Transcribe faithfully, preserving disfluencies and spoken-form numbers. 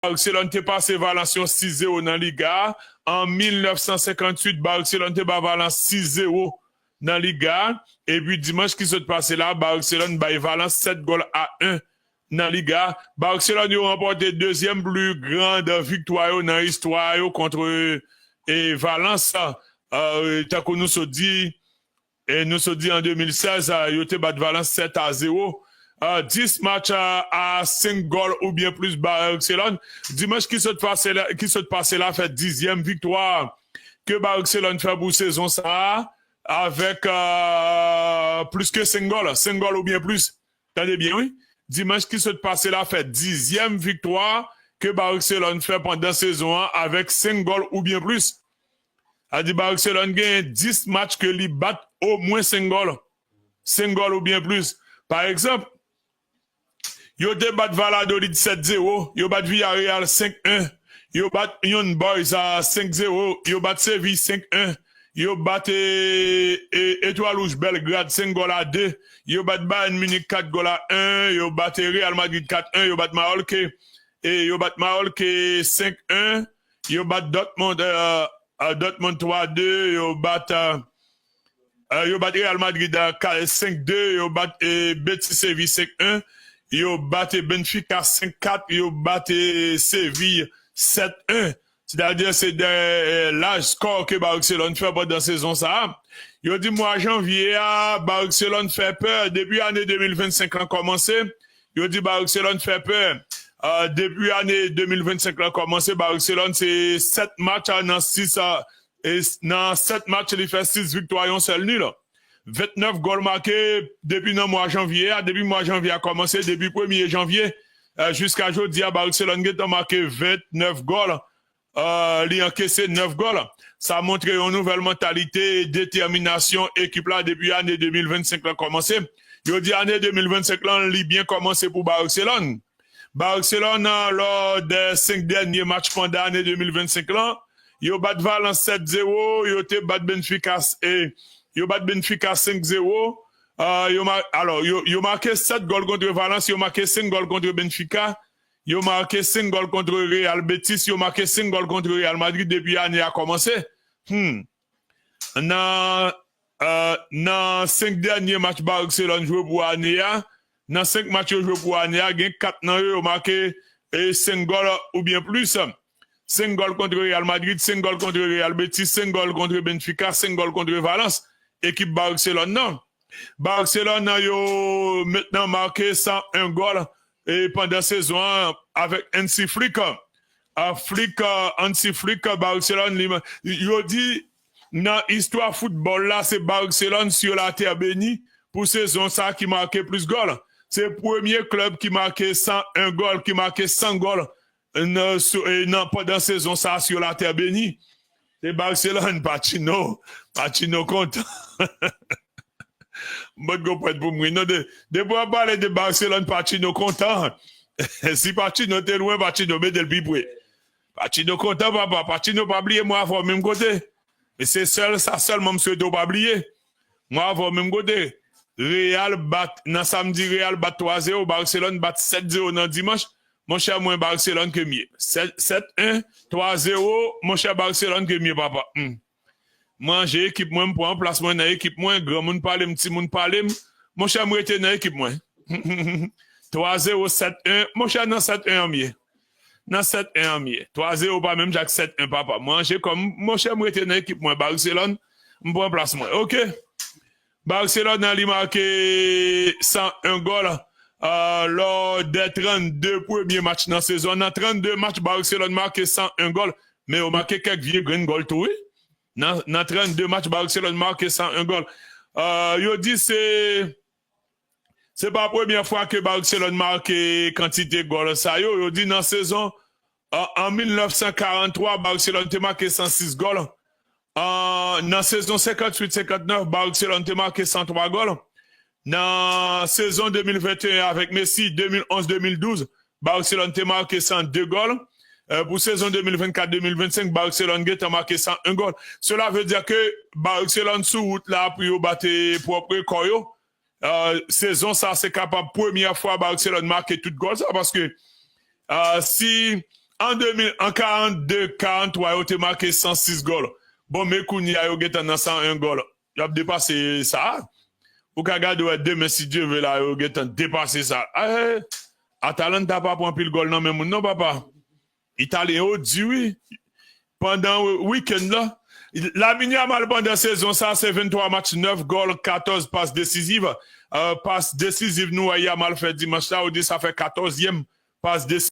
Barcelone te pase Valence yon sis zewo nan Liga a. An mil nèf san senkantuit, Barcelone te ba Valence sis zewo nan Liga a. Epi dimanch ki sot pase la, Barcelone bay Valence sèt gòl a en nan Liga a. Barcelone yo ranpòte dezyèm pli grand viktwa yo nan istwa yo kont, e, Valence. E, tankou nou sot di, e nou sot di an de mil sèz, a, yo te bat Valence sèt a zewo. A, dis match a, a senk gòl oubyen plis Barcelone. Dimanch ki sot pase la, ki sot pase la fè dizyèm viktwa ke Barcelone fè pou sezon sa a, avèk, a, plis ke senk gòl, senk gòl oubyen plis. Tande byen, wi. Dimanch ki sot pase la fè dizyèm viktwa ke Barcelone fè pandan sezon an avèk senk gòl oubyen plis. Sa di Barcelone genyen dis match ke li bat omwen senk gòl. Senk gòl oubyen plis. Pa egzanp, yo te bat Valladolid sèt zewo, yo bat Villarreal senk en, yo bat Young Boys a senk zewo, yo bat Seville senk en, yo bat, e, e, Etoile Rouge Belgrade senk gòl a de, yo bat Bayern Munich kat gòl a en, yo bat, e, Real Madrid kat en, yo bat Mallorca, e, yo bat Mallorca senk en, yo bat Dortmund, e, e, Dortmund twa de, yo bat, e, e, yo bat Real Madrid, e, ka-, senk de, yo bat, e, Betis Seville senk en, yo bat, e, Benfica senk kat, yo bat, e, Seville sèt en. Sètadi se de, e, laj skò ke Barcelone fè pandan sezon sa a. Yo di mwa janvye a, Barcelone fè pè. Depi ane de mil vennsenk lan kòmanse, yo di Barcelone fè pè. A, depi ane de mil vennsenk lan kòmanse, Barcelone se sèt match, a, nan sis, a, e s-, nan sèt match, li fè sis viktwa, yon sèl nil. Vennèf gòl make depi nan mwa janvye a, depi mwa janvye a kòmanse, depi premye janvye, e, jiska jodi a, Barcelone gentan make vennèf gòl. E, li ankese nèf gòl. Sa montre yon nouvèl mantalite e detèminasyon ekip la depi ane de mil vennsenk lan kòmanse. Yo di ane de mil vennsenk lan, li byen kòmanse pou Barcelone. Barcelone, e, lò dè senk dènye match pandan ane de mil vennsenk lan, yo bat Valence sèt zewo, yo te bat Benfica, e, yo bat Benfica senk zewo. E, yo ma-, alò, yo, yo make sèt gòl kont Valence, yo make senk gòl kont Benfica, yo make senk gòl kont Real Betis, yo make senk gòl kont Real Madrid depi ane a kòmanse. Hmm. Nan, e, nan senk dènye match Barcelone jwe pou ane a, nan senk match yo jwe pou ane a, gen kat nan yo, yo make, e, senk gòl oubyen plis. Senk gòl kont Real Madrid, senk gòl kont Real Betis, senk gòl kont Benfica, senk gòl kont Valence. Ekip Barcelone nan. Barcelone nan yo mentnan make san en gòl, e, pandan sezon an avèk Hansi Flick. A, Flick, e, Hansi Flick, e, Barcelone, li, yo di nan istwa foutbòl la, se Barcelone sur la terre bénie pou sezon sa ki make plis gòl. Se premye klèb ki make san en gòl, ki make san gòl nan, sou, e, nan, pandan sezon sa sur la terre bénie. Se Barcelone, Pacino. Pacino kontan. M potko prèt pou m ri. Non, de, depi w ap pale de Barcelone, Pacino kontan. Si Pacino te lwen, Pacino mete l pi pre. Pacino kontan, papa. Pacino pa bliye mwen avè w menm kote. E se sèl, sa sèlman m swete w pa bliye. Mwen avè w menm kote. Real bat, nan samdi, Real bat twa zewo, Barcelone bat sèt zewo nan dimanch. Monchè, mwen Barcelone ke m ye. Sèt, sèt en, twa zewo, monchè, Barcelone ke m ye, papa. Hmm. Mwen ranje ekip mwen, m pran plas mwen nan ekip mwen, granmoun pale m, timoun pale m. Monchè, m rete nan ekip mwen. Twa zewo, sèt en, monchè, nan sèt en an m ye. Nan sèt en an m ye. Twa zewo pa menm jan ak sèt en, papa. Mwen ranje kò m, monchè, m rete nan ekip mwen, Barcelone, m pran plas mwen. Oke. Barcelone nan li make san en gòl, a, lò dè trannde premye match nan sezon. Nan trannde match, Barcelone make san en gòl. Men yo make kèk vye grenn gòl tou, wi. Nan, nan trannde match, Barcelone make san en gòl. A, yo di se, se pa premyè fwa ke Barcelone make kantite gòl sa yo. Yo di nan sezon, a, an mil nèf san karanntwa, Barcelone te make san sis gòl. A, nan sezon senkantuit senkantnèf, Barcelone te make san twa gòl. Nan sezon de mil venteyen avèk Messi, de mil onz de mil douz, Barcelone te make san de gòl. E, pou sezon de mil vennkat de mil vennsenk, Barcelone gentan make san en gòl. Cela veut dire ke Barcelone sou wout la pou yo bat, e, pwòp rekò yo. A, sezon sa, se kapab premyè fwa Barcelone make tout gòl sa, paske, a, si An de mil, an karannde, karantwa, yo te make san sis gòl. Bon, men kounye a, yo gentan nan san en gòl. Y ap depase sa. Ou ka gade, wè, demen, si Dye ve, la, yo gentan depase sa. Eh, Atalanta pa pran pil gòl nan men moun, non, papa. Italyen yo di wi. Pandan wikenn la, Lamine Yamal pandan sezon sa, se venntwa match, nèf gòl, katòz pas desiziv. Euh, pas desiziv nou wè Yamal fè dimanch la, ou di sa fè katòzyèm pas desiziv.